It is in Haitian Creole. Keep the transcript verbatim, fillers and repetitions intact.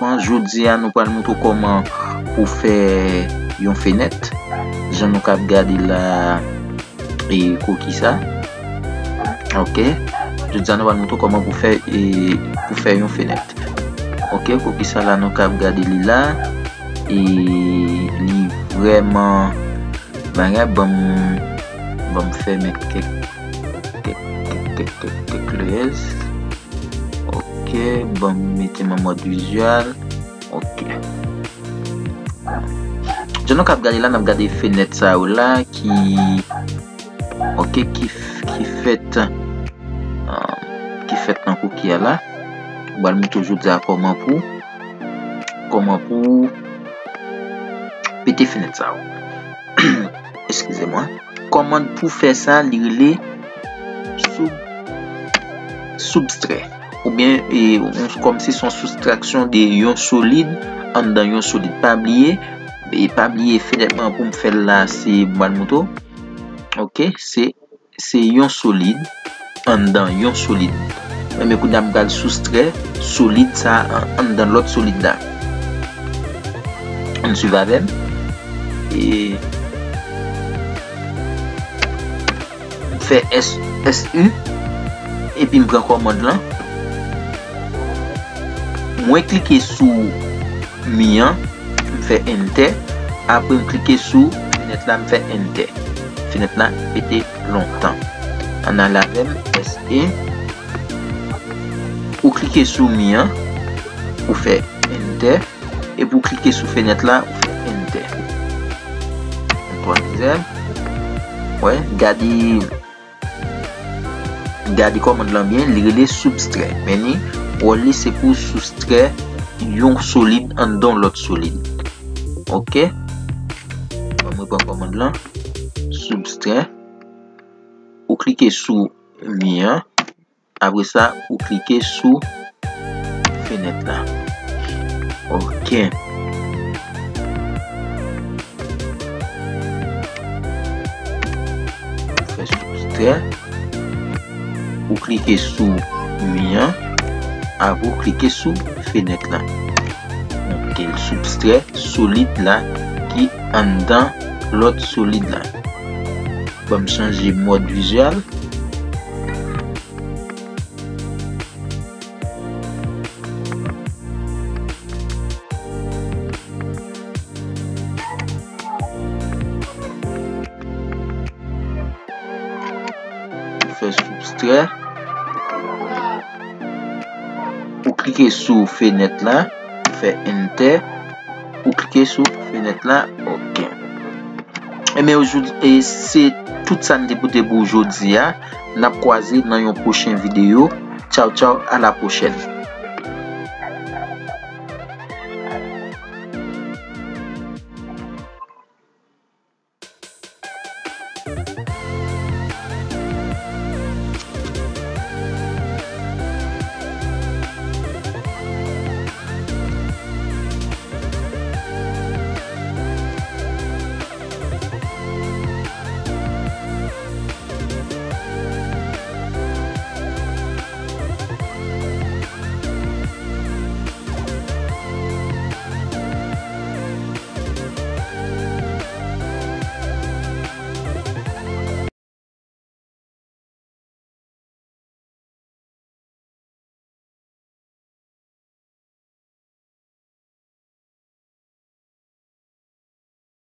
Bon, jodi a, nou pral montre w kòman pou fè yon fenèt. Jan nou kab gade la, e koki sa. Ok. Jodi a, nou pral montre w kòman pou fè, e, pou fè yon fenèt. Ok, koki sa la, nou kab gade li la. E li vrèman bagay, ban m, ban m fèmen kèk, kèk, kèk, kèk, kèk, kèk leyèz. Ok, ban m mete m an mòd vizyèl. Ok. Jan nou kab gade la, n ap gade fenèt sa yo la ki, ok, ki, ki fèt, ah, ki fèt nan koki a la. Mwen pral montre w jodi a kòman pou, kòman pou pete fenèt sa yo. Eskize mwen. Kòmann pou fè sa, li rele sub, subtrè. Oubyen, e, yon, kòmsi se yon soustraksyon de yon solid anndan yon solid. Pa bliye, e pa bliye fenèt mwen pou m fè l la, se, mwen pral montre w. Ok, se, se yon solid anndan yon solid. Men, men kounye a m pral soustrè solid sa a an-, anndan lòt solid la. Ann swiv avè m. E m fè S, S U, epi m pran kòmand lan. Mwen klike sou mi an, m fè enter. Apre m klike sou fenèt la, m fè enter. Fenèt la pete lontan. Ann ale avè m, S E. Ou klike sou mi an, ou fè enter. Epi w klike sou fenèt la, ou fè enter. Yon twazyèm. Wè, gade, gade kòmand lan byen, li rele subtrè. Men li, wòl li se pou soustrè yon solid anndan yon lòt solid. Ok? Bon, mwen pran kòmand lan. Subtrè. Ou klike sou mi an. Apre sa, ou klike sou fenèt la. Ok. Ou fè subtrè. Ou klike sou mi an. Apre ou klike sou fenèt la. Ok, l subtrè solid la ki anndan lòt solid la. Ban m chanje mòd vizyèl. Fè subtrè. Ou klike sou fenèt la, fè enter. Ou klike sou fenèt la, ok. Ebyen, jodi, e se tout sa n te pote pou jodi a. N ap kwaze nan yon pwochen videyo. Tchaw, tchaw, a la pwochèn.